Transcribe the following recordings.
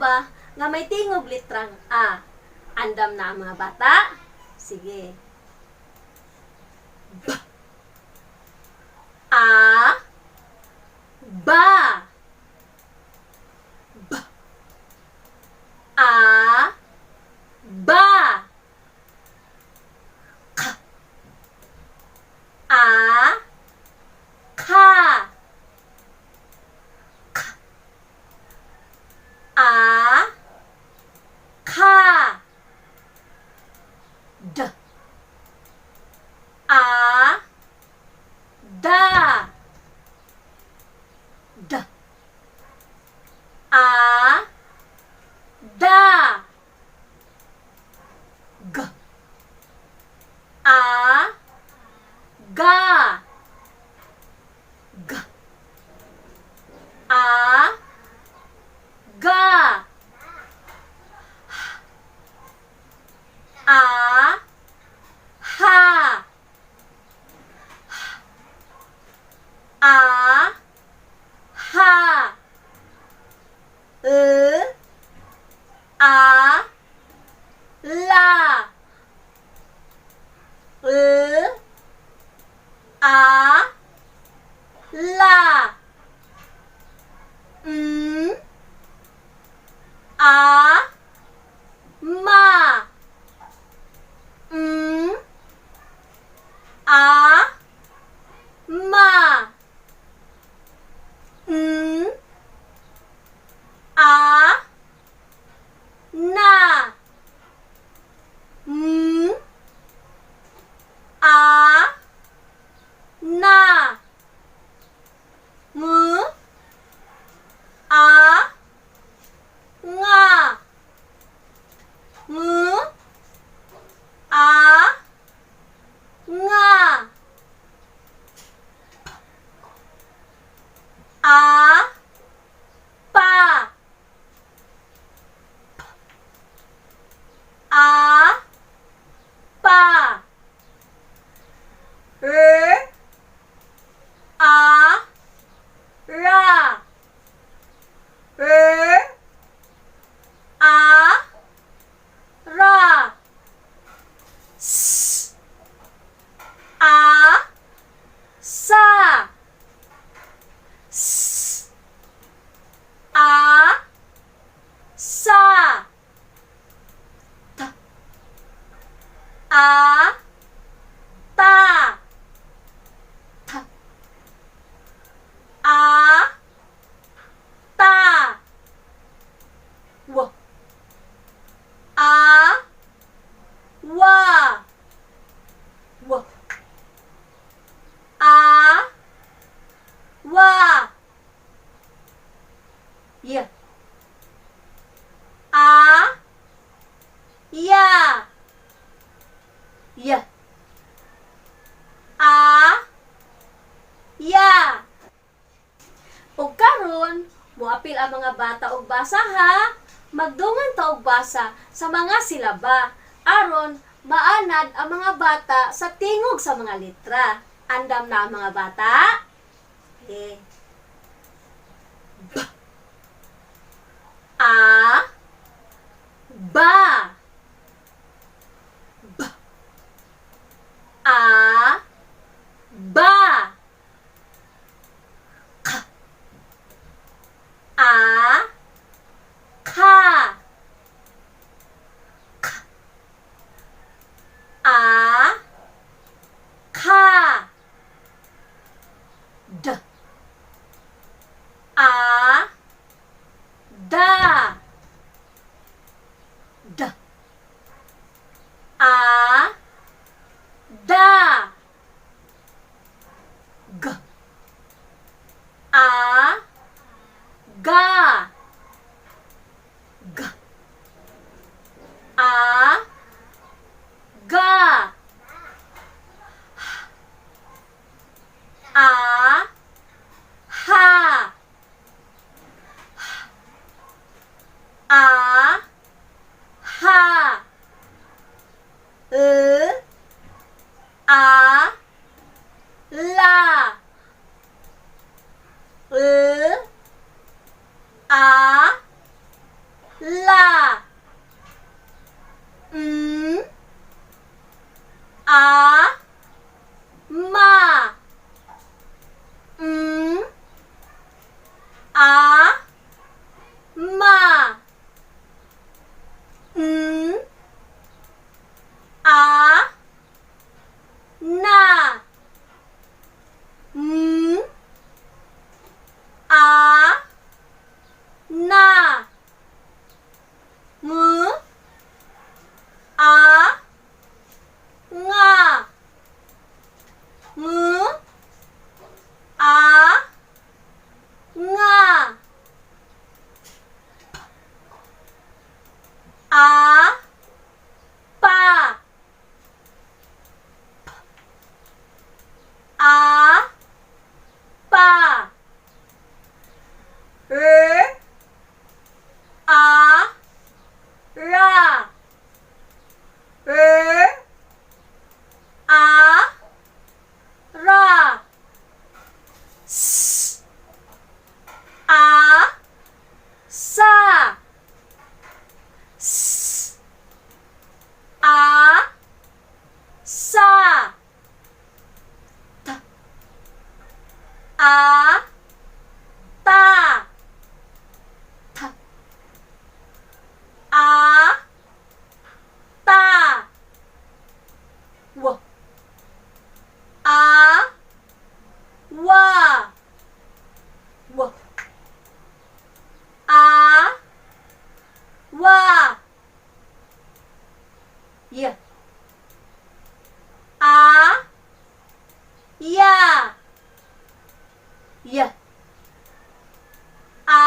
silaba nga may tingog litrang A. Andam na ang mga bata? Sige. B, A, ba. B, A, ba. K, A, ka. K, A, ka. D, A, da. D, A, da. G, A, ga. G, A, ga. A, ha. A, ha. L, A, la. L, A, la. M, A, ma. M, A, ma. N, A, na. M, A, na. M, A, nga. M, A, nga. A, pa. A, pa. R, A, ra. R, A, ra. S, A, sa. S, A, sa. T, A, ta. T, A, ta. W, A, wa. W, A, wa. Y, A, ya. Y, A, ya. Ug karon, moapil ang mga bata og basa ha. Magdungan ta og basa sa mga silaba aron maanad ang mga bata sa tingog sa mga litra. Andam na ang mga bata? Okay. B, A, ba. B, A, ba. K, A, ka. K, A, ka. D, A, da. D, A, da. G, A, ga. La. M. A. Ma. M. A. Ma. N. A. Na. M. A. Na. Ng. A. Nga. Ng. A. Nga. A. Pa. A. Pa. R. A. Ra. R. A. Ra. S. A. Sa. S. A. Sa. T. A. Ta. T. A. Ta. W. A. Wa. W. A. Wa. Y. A. Ya. Y. A.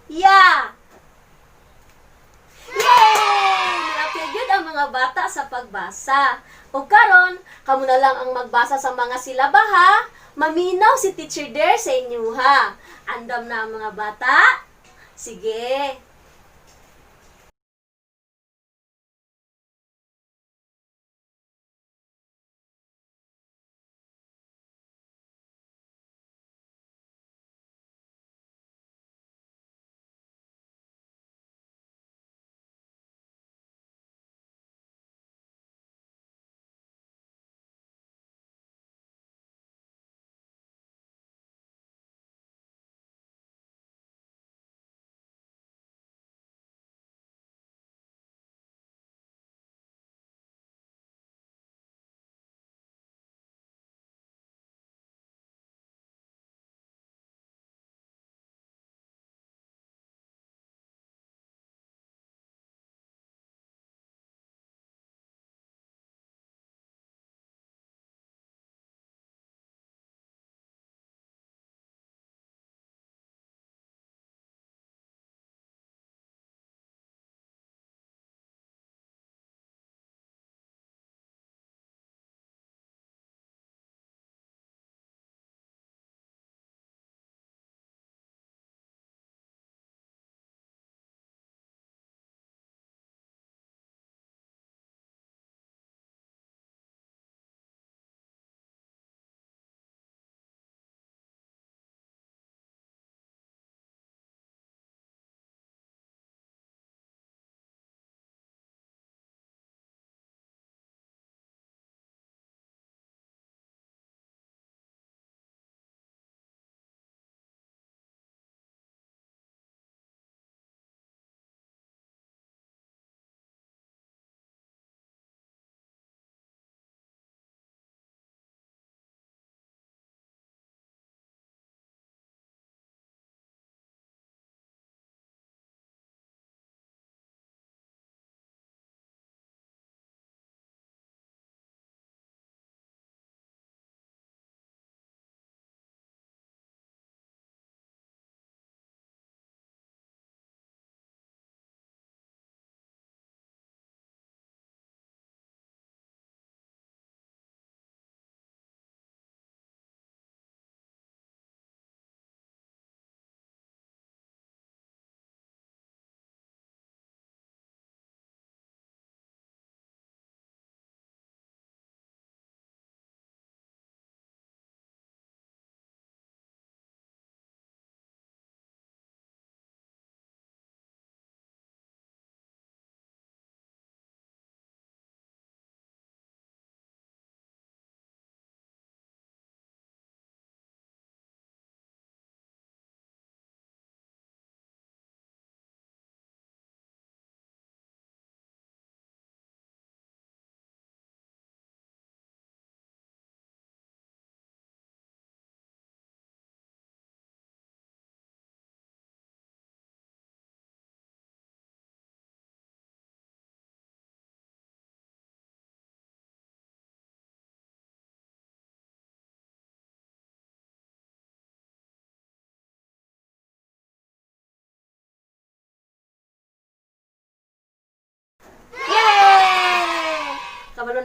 Ya. Yay! Niapil gyud ang mga bata sa pagbasa. O karon, kamo na lang ang magbasa sa mga silaba ha. Maminaw si Teacher Dare sa inyo ha. Andam na ang mga bata? Sige.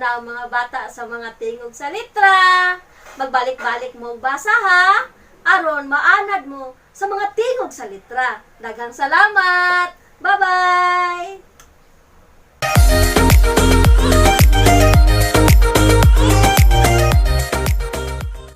na ang mga bata sa mga tingog sa litra. Magbalik-balik mo og basa ha. Aron maanad mo sa mga tingog sa litra. Daghang salamat. Bye-bye.